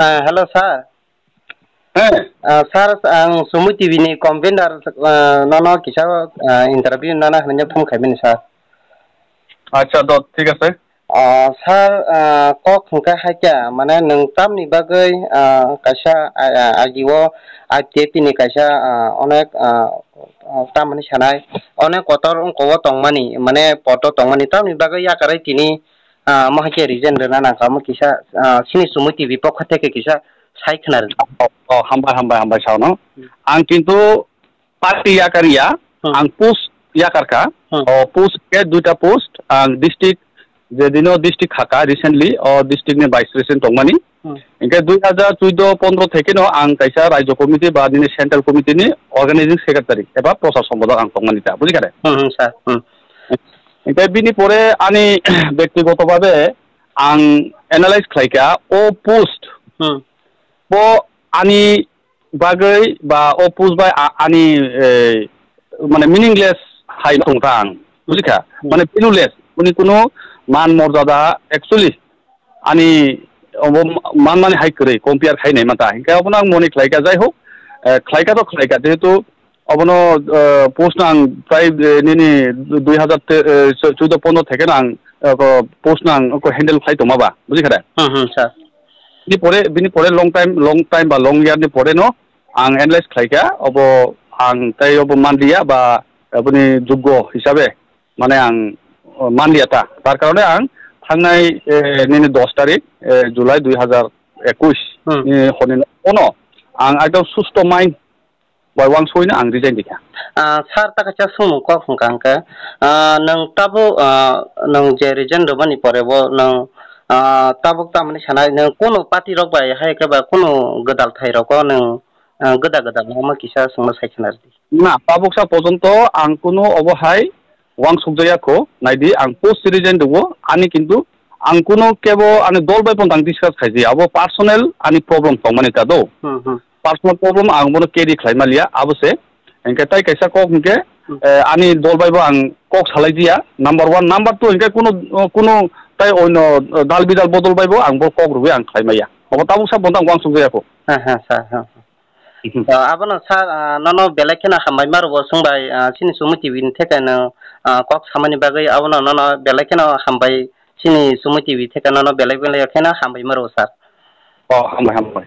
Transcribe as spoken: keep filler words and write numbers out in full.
Ah, hello, sir. He. Ah, sir, ang Sumui T V ni convener, ah, nono kisa, ah, interview nana hinwi phone khaimani, sir. Acha, do, thik ase. Ah, sir, ah, kok hwnkha haikha, mane nwng tamni bagwi, ah, kaisa, ah, ah, agio I P F T ni kaisa, ah, onek, ah, ah, tamani sanai, onek kotor wngkho o tongmani, mane poto tongmani, tamni bagwi yakarwi tini, ah, mo hai khe resign rwna nangkha, omo kisa, ah, chini Sumui T V pokha theke kisa sai khna rw. Oh, oh, hambai, hambai, hambai, sao no. Hmm. Ang kintu party yakar ya, Hmm. ang post yakar kha. Hmm. Oh, post ke duita post, ang district, je dino district khaka recently, o district ni vice president tongmani. Hmm. Hingke dui hajar chuddo pondro theke no ang kaisa Rajya Committee ba nini Central Committee ni Organizing Secretary eba Prochar Sombodok ang tongmani ta, buji kha de? Hmm, hmm, sir. Hmm. Hingke bini pore ani bektigoto bhabe ang analyze khlai kha o post Hmm. bo ani bagwi ba o post bai a-, ani, eh, mane meaningless hai tong kha ang, buji kha? Hmm. Mane valueless, uni kunu man morjada actually ani obo manmani hai kwrwi compare khai nai mata. Hinkhe obono ang moni khlai kha, jai hok, eh, khlai kha to khlai kha, jehetu obono, eh, post no ang prai, eh, nini dui hajar te, eh, chuddo pondro theke no ang, eh, ko post no ang ko handle khlai tongma ba, buji kha de? Hmm, hmm, sir. Bini pore, bini pore long time, long time ba long year ni pore no ang analyze khlai kha, obo ang tai obo manliya ba aboni juggo hisabe mane ang, o, manliya ta. Tar karone ang thangnai, eh, nini dos tarik, eh, July dui hajar ekush Hmm. ni honi ono ang ekdom susto mind bai uangsugwi no ang resign rikha. Ah, sir, ta kaisa swngmung kok hwnkha hwnkhe, ah, nwng tabuk, ah, nwng je resign rwmani pore bo nwng, ah, tabuk tamani sanai nwng kunu party rok bai hai khe ba kunu gwdal thai rogo nwng, ah, gwda gwdal no omo kisa swngno sai khna rwdi. Na, tabuksa pojonto ang kunu obo hai uangsukjaya kho, naidi ang post resign rwo, ani kintu ang kunu kebo ani dol bai pono ang discuss khaijaya, abo personal ani problem tongmani ta do. Hmm, hmm. Personal problem ang bono carry khlai maliya, abo se. Hinkhe tai kaisa kok hinkhe, Hmm. eh, ani dol bai bo ang kok salai diya, number one, number two hinkhe kunu, kunu tai oino, eh, dal bidal bodol bai bo ang bo kok rwui ang khlai maya. Obo tabuksa bono ang uangsukjaya kho. Ha, ha, sir, ha, ha. Mhm. Ah, abono sir, ah, nono belai kheno hambai ma rwo chwng bai, ah, chini Sumui T V ni theke no, ah, kok samani bagwi abono nono belai kheno hambai chini Sumui T V theke nono belai belai kheno hambai ma rwo sir. Oh, hambai, hambai.